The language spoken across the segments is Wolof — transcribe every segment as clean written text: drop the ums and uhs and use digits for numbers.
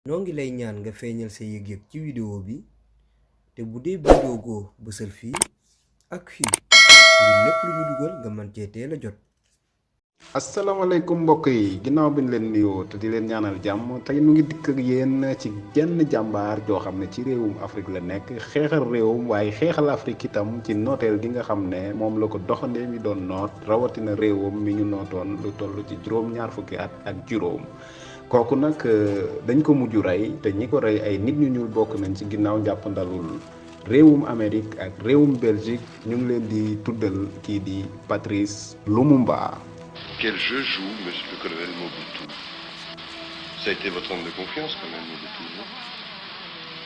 noo ngi lay ñaan nga feeñal sa yëg-yëg ci vidéo bi te bu dee vidéo goo bësal fii ak fii ngir lépp lu ñu dugal nga mën cee teel a jot. asalaamaaleykum mbokk yi ginnaaw bi ñu leen nuyoo te di leen ñaanal jàmm tey nu ngi dikk ak yéen ci jenn jàmbaar joo xam ne ci réewum Afrique la nekk xeexal réewum waaye xeexal Afrique itam ci nooteel gi nga xam ne moom la ko doxandee mi doon noot rawatina réewum mi ñu nootoon lu toll ci juróom-ñaar fukki at ak juróom. kooku nag dañ ko mujj rey te ñi ko rey ay nit ñu ñuul bokk nañ ci ginnaaw njàppandalul réewum Amérique ak réewum Belgique ñu ngi leen di tuddal kii di Patrice Lumumba. Quel jeu joue monsieur le colonel Mobutu? Ça a été votre homme de confiance quand même, Mobutu, non?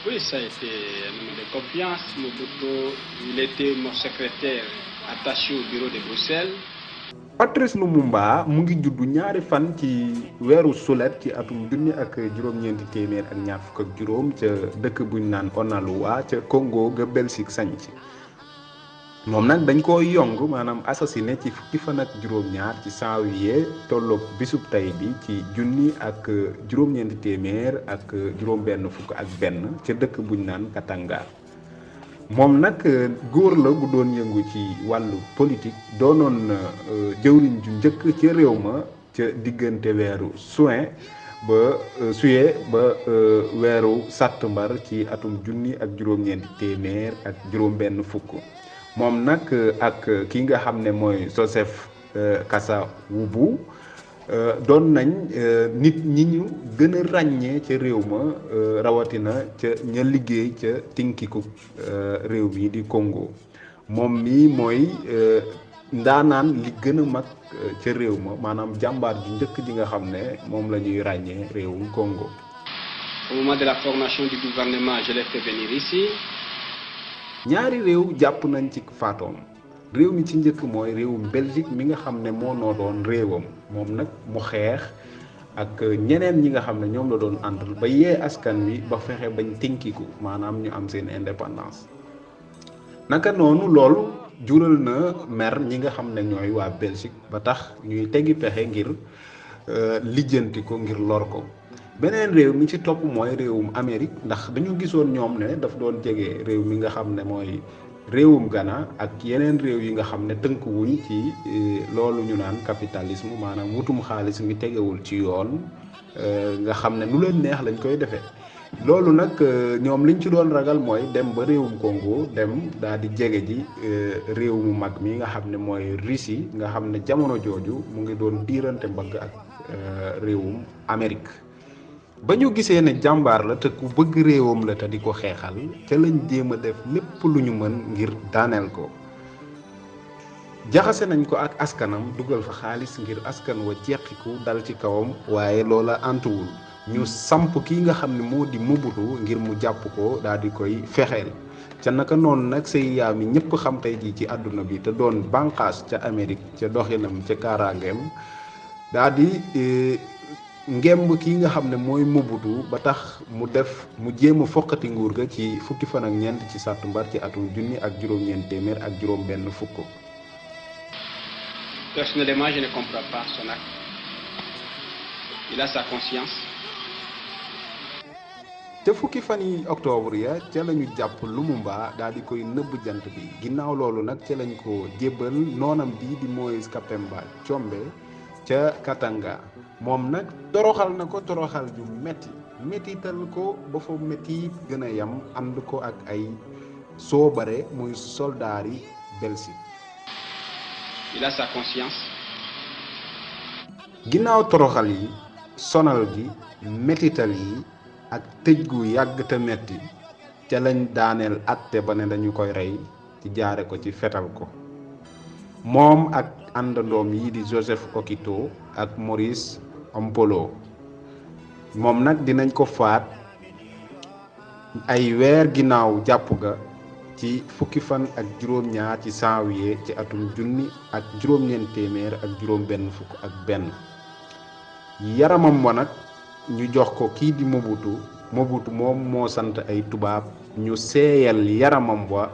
Oui, ça a été un homme de confiance. Mobutu, il était mon secrétaire attaché au bureau de Bruxelles. Patrice Lumumba mu ngi juddu ñaari fan ci weeru sulet ci atum junni ak juróom-ñeenti téeméer ak ñaar fukk ak juróom ca dëkk buñ naan Onaluwa ca Congo ga Belgique sañc moom nag dañ ko yong maanaam assassiné ci fukki fan ak juróom-ñaar ci janvier tolloog bisub tey bi ci junni ak juróom-ñeenti téeméer ak juróom-benn fukk ak benn ca dëkk buñ naan Katanga. moom nag góor la gu doon yëngu ci wàllu politique doonoon jëwriñ ju njëkk ci réew ma ca diggante weeru juillet ba weeru sàttumbar ci atum junni ak juróom-ñeenti téeméer ak juróom-benn fukk. moom nag ak ki nga xam ne mooy Joseph Kasavubu doon nañ nit ñi ñu gën a ràññee ca réew ma rawatina ca ña liggéey ca tinkiku réew mi di Congo moom mi mooy ndaanaan li gën a mag ca réew ma maanaam jàmbaar ju njëkk ji nga xam ne moom la ñuy ràññee réewum Congo. Au moment de la formation du gouvernement, je l'ai fait venir ici. ñaari réew jàpp nañ ci faatoom réew mi ci njëkk mooy réewum Belgique mi nga xam ne moo noo doon réewam moom nag mu xeex ak ñeneen ñi nga xam ne ñoom la doon àndal ba yee askan wi ba fexe bañ tinkiku maanaam ñu am seen indépendance. naka noonu loolu jural na mer ñi nga xam ne ñooy waa Belgique ba tax ñuy tegi pexe ngir lijjanti ko ngir lor ko. beneen réew mi ci topp mooy réewum Amérique ndax dañu gisoon ñoom ne daf doon jege réew mi nga xam ne mooy réewum Ghana ak yeneen réew yi nga xam ne tënkuwuñ ci loolu ñu naan capitalisme maanaam wutum xaalis mi tegewul ci yoon nga xam ne nu leen neex lañ koy defee. loolu nag ñoom liñ ci doon ragal mooy dem ba réewum Congo dem daal di jege ji réew mu mag mi nga xam ne mooy Russie nga xam ne jamono jooju mu ngi doon diirante mbagg ak réewum Amérique. ba ñu gisee ne jàmbaar la te ku bëgg réewam la te di ko xeexal ca lañ jéem a def lépp lu ñu mën ngir daaneel ko jaxase nañ ko ak askanam dugal fa xaalis ngir askan wa ceqiku dal ci kawam waaye loola antuwul ñu samp kii nga xam ne moo di Mobutu ngir mu jàpp ko daal di koy fexeel ca naka noonu nag CIA mi ñëpp xam tey jii ci àdduna bi te doon bànqaas ca Amérique ca doxinam ca kaaraangeem daal di ngemb kii nga xam ne mooy Mobutu ba tax mu jéem a foqati nguur ga ci fukki fan ak ñeent ci sàttumbar ci atum junni ak juróom-ñeent téeméer ak juróom-benn fukk. Personnellement, je ne comprends pas son acte. Il a sa conscience. ca fukki fan yi octobre ya ca lañu jàpp Lumumba daal di koy nëbb jant bi ginnaaw loolu nag ca lañ ko jébbal noonam bi di Moïse Kapemba Tshombe ca Katanga. moom nag toroxal na ko toroxal ju mettital ko ba fa metti gën a yam ànd ko ak ay soobare muy soldaar yi Belgique. Il a sa conscience. ginnaaw toroxal yi sonal gi mettital yi ak tëj gu yàgg te metti ca lañ daaneel atte ba ne dañu koy rey ci jaare ko ci fetal ko moom ak àndandoom yi di Joseph Okito ak Maurice Ompolo moom nag dinañ ko faat ay weer ginnaaw jàpp ga ci fukki fan ak juróom-ñaar ci janvier ci atum junni ak juróom-ñeent téeméer ak juróom-benn fukk ak benn. yaramam wa nag ñu jox ko kii di Mobutu moom moo sant ay tubaab ñu seeyal yaramam wa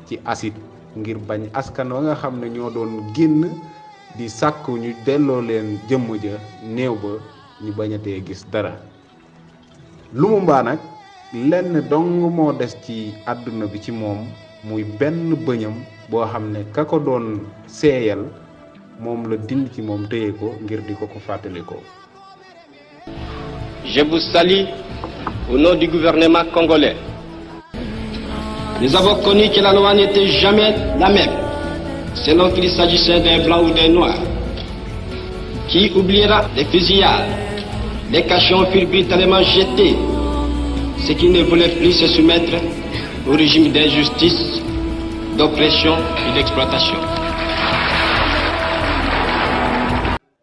ci acide ngir bañ askan wa nga xam ne ñoo doon génn di sàkku ñu delloo leen jëmm ja néew ba ñu bañatee gis dara. Lumumba nag lenn dong moo des ci àdduna bi ci moom muy benn bëñam boo xam ne ka ko doon seeyal moom la dind ci moom téye ko ngir di ko fàttalikoo. Je vous salue au nom du gouvernement congolais. Nous avons connu que la loi n'était jamais la même, selon qu'il s'agissait d'un blanc ou d'un noir. Qui oubliera les fusillades, les cachons furent brutalement jetés, ceux qui ne voulaient plus se soumettre au régime d'injustice, d'oppression et d'exploitation.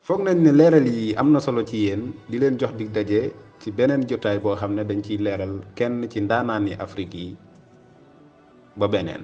foog nañ ne leeral yi am na solo ci yéen di leen jox dig daje ci beneen jotaay boo xam ne dañ ciy leeral kenn ci ndaanaani Afrique yi ba beneen.